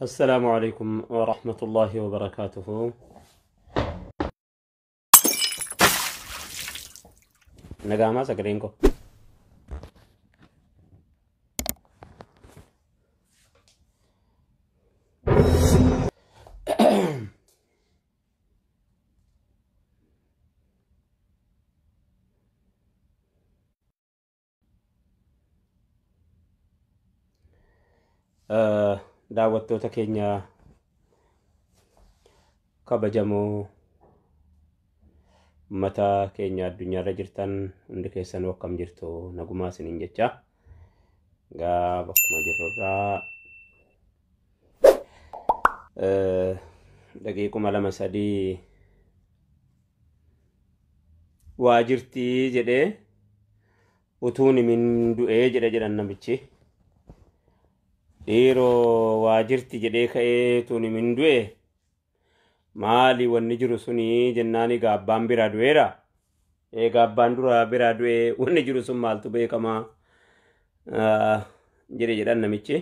السلام عليكم ورحمة الله وبركاته. Nagama sagaleen koo. Daawwattoota keenya kabajamoo uummata keenya addunyaarra jirtan hundi keessanuu akkam jirtu nagumaa isiniin jecha. Egaa bakkuma jirrurraa daqiiquma lama sadii waa jirtii jedhee utuun himin du'ee jedhe jedhan namichi. Dhiiroo waa jirti jedhee ka'ee utuun himin du'e maali wanni jiru suni jennaan egaa abbaan biraa du'eera. Egaa abbaan dura biraa du'e wanni jiru sun maaltu beekamaa jedhe jedhan namichi.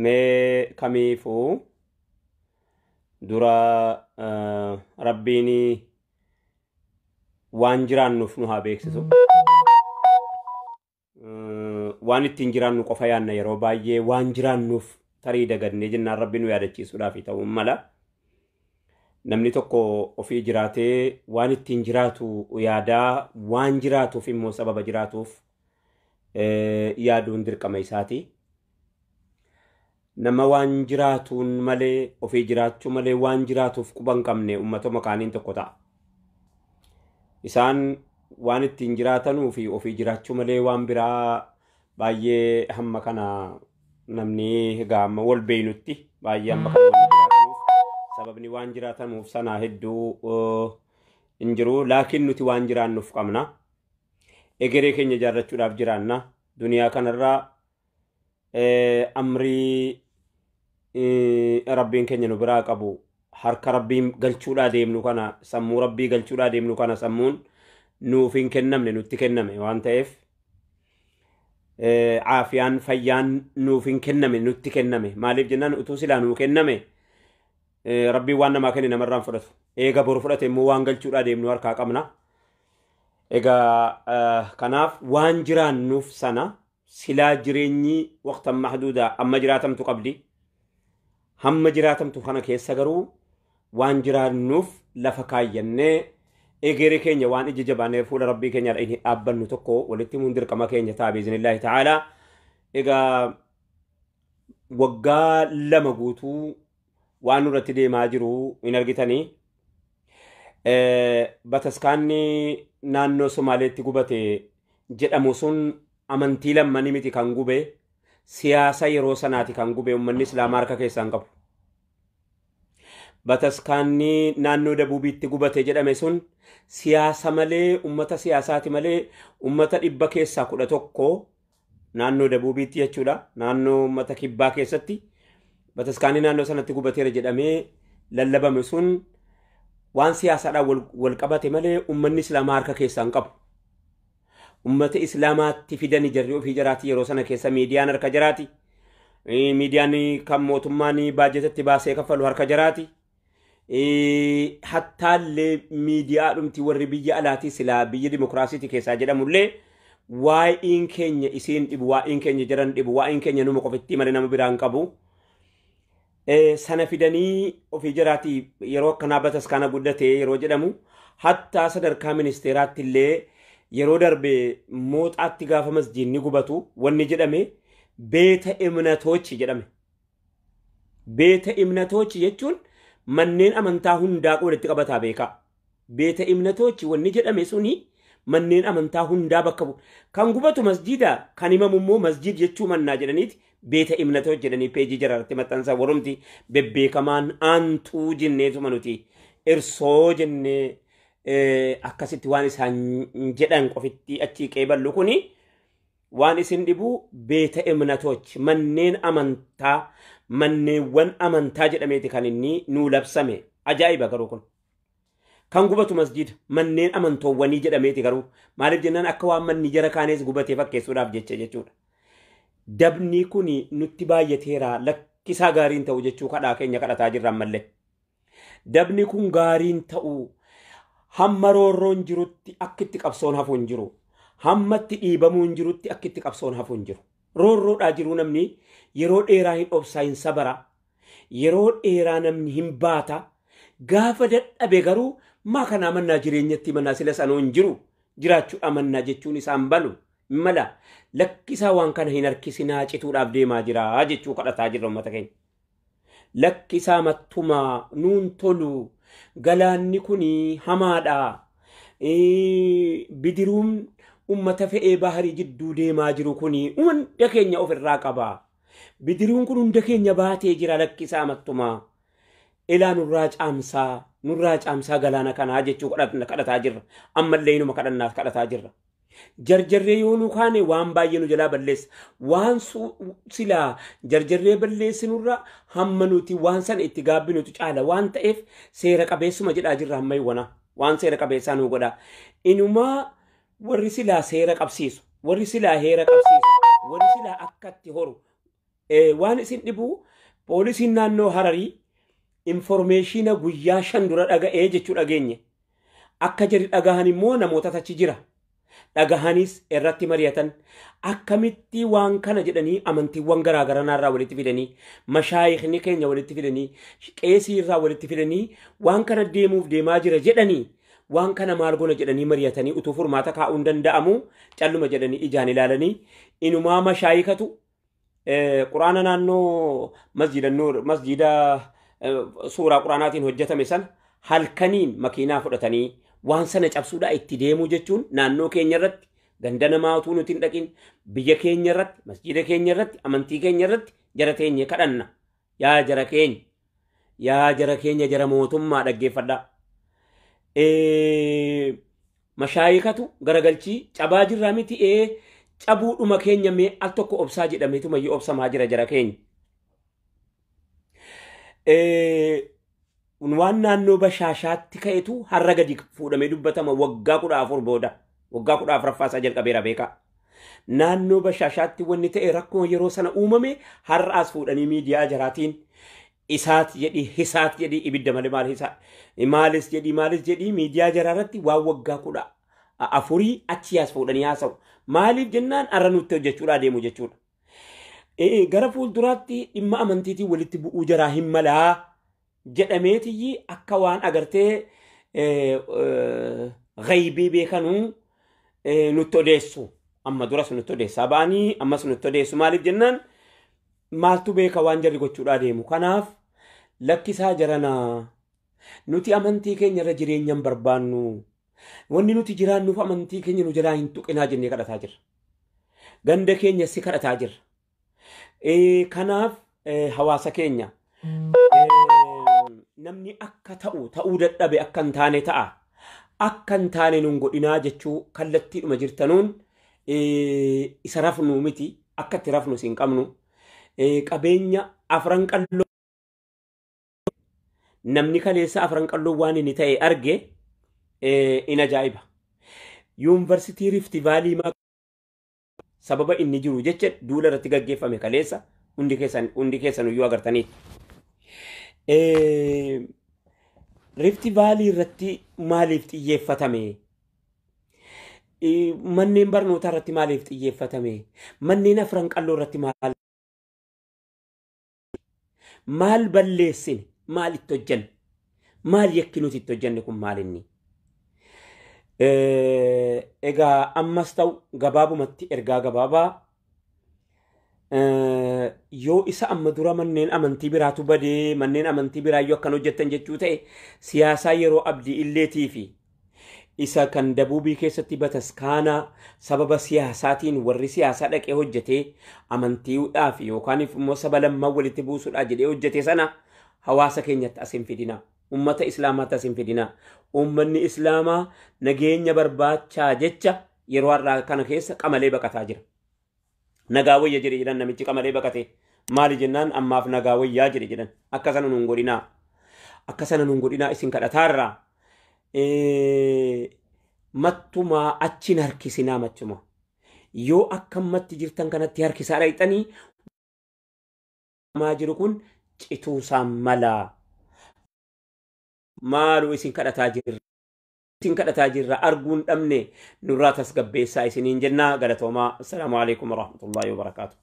Mee kamiifuu dura rabbiin waan jiraannuuf nu haa beeksisu. Waan ittiin jiraannu qofa yaanna yeroo baay'ee waan jiraannuuf tarii dagannee jennaan rabbi nu yaadachiisuudhaaf ta'uu mala. Namni tokko ofii jiraatee waan ittiin jiraatu yaadaa waan jiraatuuf immoo sababa jiraatuuf yaaduun dirqama isaati. Nama waan jiraatuun malee ofii jiraachuu malee waan jiraatuuf quba hin qabne uummatuma kaaniin tokko ta'a. Isaan waan ittiin jiraatanuu fi ofii jiraachuu malee waan biraa baay'ee hamma kana namni egaa amma wal beeynutti baay'ee hamma kana wanni jiraatanuuf sababni waan jiraatanuuf sanaa hedduu hin jiru. Laakiin nuti waan jiraannuuf qabna. Egeree keenya ijaarrachuudhaaf jiraanna. Duniyaa kanarraa amrii rabbiin keenya nu biraa qabu harka rabbiin galchuudhaa deemnu kana sammuu rabbii galchuudhaa deemnu kana sammuun nuuf hin kennamne nutti kenname waan ta'eef caafiyaan fayyaan nuuf hin kenname nutti kenname maaliif jennaan utuu silaa nuu kenname rabbiin waan namaa kenne namarraan fudhatu eega boru fudhate immoo waan galchuudhaa deemnu harkaa qabna. Egaa kanaaf waan jiraannuuf sana silaa jireenyi waqtan mahduudaa amma jiraatamtu qabdi. Hamma jiraatamtu kana keessa garuu waan jiraannuuf lafa kaayyannee egeree keenya waan ija jabaannee fuula rabbii keenya hin dhaabbannu tokko walitti himuun dirqama keenya ta'a biiznillaahi ta'aalaa. Egaa waggaa lama guutuu waan nurratti deemaa jiru hin argitanii. Bataskaanni naannoo Somaaleetti gubate jedhamu sun amantii lammanii miti kan gube siyaasa yeroo sanaati kan gube uummanni islaamaa harka keessaa hin qabu. Bataskaanni naannoo Dabuubiitti gubate jedhame sun siyaasa malee uummata siyaasaati malee uummata 111 naannoo Dabuubiitti jechuudha. Naannoo uummata kibbaa keessatti bataskaanni naannoo sanatti gubateera jedhamee lallabame sun waan siyaasaadhaan wal qabate malee uummanni islaamaa harka keessaa hin qabu. Uummata islaamaatti fidanii jarri ofii jaraati yeroo sana keessa miidiyaan harka jaraati. Miidiyaan kan mootummaan baajetatti baasee kaffalu harka jaraati. Hattaallee miidiyaa dhumti warri biyya alaatii silaa biyya dimokiraasiitii keessaa jedhamullee waa'een keenya isiin dhibu waa'een keenya jaran dhibu waa'een keenya numa qofitti malee nama biraan qabu. Sana fidanii ofii jaraatii yeroo akkanaa bataskaana guddate yeroo jedhamu hattaa sadarkaa ministeeraatti illee yeroo darbe mooxaatti gaafa masjiidni gubatu wanni jedhame beeta imnatoochi jedhame. Beeta imnatoochi jechuun manneen amantaa hundaa walitti qabataa beekaa. Beeta imnatoochi wanni jedhame suni manneen amantaa hundaa bakka bu'u. Kan gubatu masjiida kan himamu immoo masjiid jechuu mannaa jedhaniiti beeta imnatoochi jedhanii peejii jaraarratti maxxansa warumti bebbeekamaan aantuu jenneetuma nuti irsoo jennee akkasitti waan isaan jedhan qofitti achii qeeballu kuni waan isin dhibu beeta imnatoochi manneen amantaa manneewwan amantaa jedhameeti kan inni nuu labsame ajaa'iba garuu kun. Kan gubatu masjiida manneen amantoowwanii jedhameeti garuu maaliif jennaan akka waan manni jara kaanees gubatee fakkeessuudhaaf jecha jechuudha. Dabni kun nutti baay'ateera, lakkisaa gaariin ta'u jechuu kadhaa keenya kadhataa jirra ammallee. Dabni kun gaariin ta'u, hamma roorroon jirutti akka itti qabsoon hafu hin jiru. Hamma itti dhiibamuun jirutti akka itti qabsoon hafu hin jiru. Roorroodhaa jiru namni yeroo dheeraa hin obsaa, hin sabara. Yeroo dheeraa namni hin baata. Gaafa dadhabe garuu maa kanaa mannaa jireenyatti mannaa sila sanoo hin jiru. Jiraachuu amannaa jechuun isaan balu. Mala lakkisaa waan kana hin harkisinaa, cituudhaaf deemaa jira jechuu kadhataa jirra uummata keenya. Lakkisaa mattumaa nuun tolu, galaanni kun hamaadha. Bidiruun uummata fe'ee baharii jidduu deemaa jiru kun hunda keenya ofirraa qaba. Bidiruun kun hunda keenya baatee jira, lakkisaa mattumaa. Ilaa nurraa caamsaa, nurraa caamsaa galaana kanaa jechuu kadhataa jirra. Ammallee inuma kadhannaaf kadhataa jirra. Jarjarree yoo nu kaane waan baay'ee nu jalaa balleessa. Waan silaa jarjarree balleessinurra hamma nuti waan sana itti gaabbinutu caala waan ta'eef seera qabeessuma jedhaa jirra hamma iwwana. Waan seera qabeessaa nu godha. Inumaa warri silaa seera qabsiisu, warri silaa heera qabsiisu, warri silaa akkatti horu. Waan isin dhibu, poolisiin naannoo Hararii informeeshina guyyaa 5 dura dhaga'ee jechuu dhageenye. Akka jarri dhagahan immoo namoota achi jira. Dhagahanis irratti mari'atan, akkamitti waan kana jedhanii amantiiwwan garaagaraa irraa walitti fidanii, mashaayikni keenya walitti fidanii, qeesii irraa walitti fidanii, waan kana deemuuf deemaa jira jedhanii, waan kana maal goona jedhanii mari'atanii utuu furmaata kaa'uun danda'amu calluma jedhanii ijaan ilaalanii. Inumaa mashaayikatu quraana naannoo masjida Nuur, masjida suuraa quraanaatiin hojjetame sana halkaniin makiinaa fudhatanii waan sana cabsuudhaa itti deemuu jechuun naannoo keenya irratti, ganda namaa utuu nuti hin dhaqin, biyya keenya irratti, masjida keenya irratti, amantii keenya irratti jara teenye kadhanna. Yaa jara keenya, yaa jara keenya, jara mootummaa dhaggeeffadhaa. Mashaayikatu garagalchii cabaa jirraa miti, cabuudhuma keenya mee al tokko obsaa jedhameetu mayyuu obsamaa jira jara keenya. Waan naannoo Bashaashaatti ka'etu har'a gadi fuudhamee dubbatama waggaa 14 booda. Waggaa 14ffaa isaa jalqabeera beekaa. Naannoo Bashaashaatti wanni ta'e rakkoo yeroo sana uumame har'aas fuudhanii miidiyaa jaraatiin isaat jedhi, hisaat jedhi, ibidda malee maal hisaa, maalis jedhi, maalis jedhi, miidiyaa jaraa irratti waan waggaa 14 achi as fuudhanii haasa'u. Maaliif jennaan har'a nutti hojjechuudhaa deemu jechuudha. Gara fuulduraatti dhimma amantiitiin walitti bu'uu jaraa hin malaa jedhameetiyyi akka waan agartee ghaybii beekanuu nutti odeessu. Amma duras nutti odeessaa ba'anii ammas nutti odeessu. Maaliif jennaan maaltu beeka waan jarri gochuudhaa deemu. Kanaaf lakkisaa jaranaa, nuti amantii keenya irra jireenya hin barbaannu. Wanni nuti jiraannuuf amantii keenya nu jalaa hin tuqinaa jennee kadhataa jirra. Ganda keenya si kadhataa jirra. Kanaaf hawaasa keenya, namni akka ta'u ta'uu dadhabe akka hin taane ta'a. Akka hin taane nun godhinaa jechuu kallattiidhuma jirtanuun isa rafnu miti, akka itti rafnu hin qabnu. Qabeenya Afran Qalloo, namni kaleessa Afran Qalloo waan inni ta'e arge in ajaa'iba. Yuunivarsiitii Rift Valley sababa inni jiru jecha duula irratti gaggeeffame kaleessa hundi keessan iyyuu agartaniitu. Rift Valley irratti maaliif xiyyeeffatame? Manneen barnootaa irratti maaliif xiyyeeffatame? Manneen Afran Qalloo irratti maal maal balleessine? Maal itti hojjenne? Maal yakki nuti itti hojjenne kun maal inni? Egaa ammas ta'u gabaabumatti ergaa gabaabaa, yoo isa amma dura manneen amantii biraatu badee, manneen amantii biraa yoo akkan hojjettan jechuu ta'e, siyaasaa yeroo Abdii Illeetii fi isa kan dabuubii keessatti bataskaanaa sababa siyaasaatiin warri siyaasaa dhaqee hojjetee amantiidhaaf yookaan immoo saba lammaan walitti buusuudhaa jedhee hojjete sana hawaasa keenyatti as hin fidina. Ummata Islaamaatti as hin fidina. Uummanni Islaamaa nageenya barbaachaa jecha yeroo har'aa kana keessa qamalee baqataa jira. Nagaa wayya jedhe jedhan namichi qamalee baqate. Maali jennaan ammaaf nagaa wayyaa jedhe jedhan. Akka sana nuun godhinaa. Akka sana nuun godhinaa isin kadhataarraa. Mattumaa achiin harkisinaa machumaa. Yoo akkamatti jirtan kanatti harkisaa dhayxanii maa jiru kun cituusaan malaa. Maaluu isin kadhataa jirra. Isin kadhataa jirra arguun dhabne nurraa tasgabbeessaa isiniin jennaa galatoomaa. Assalaamu alaikum warahmatullaahi wabarakaatu.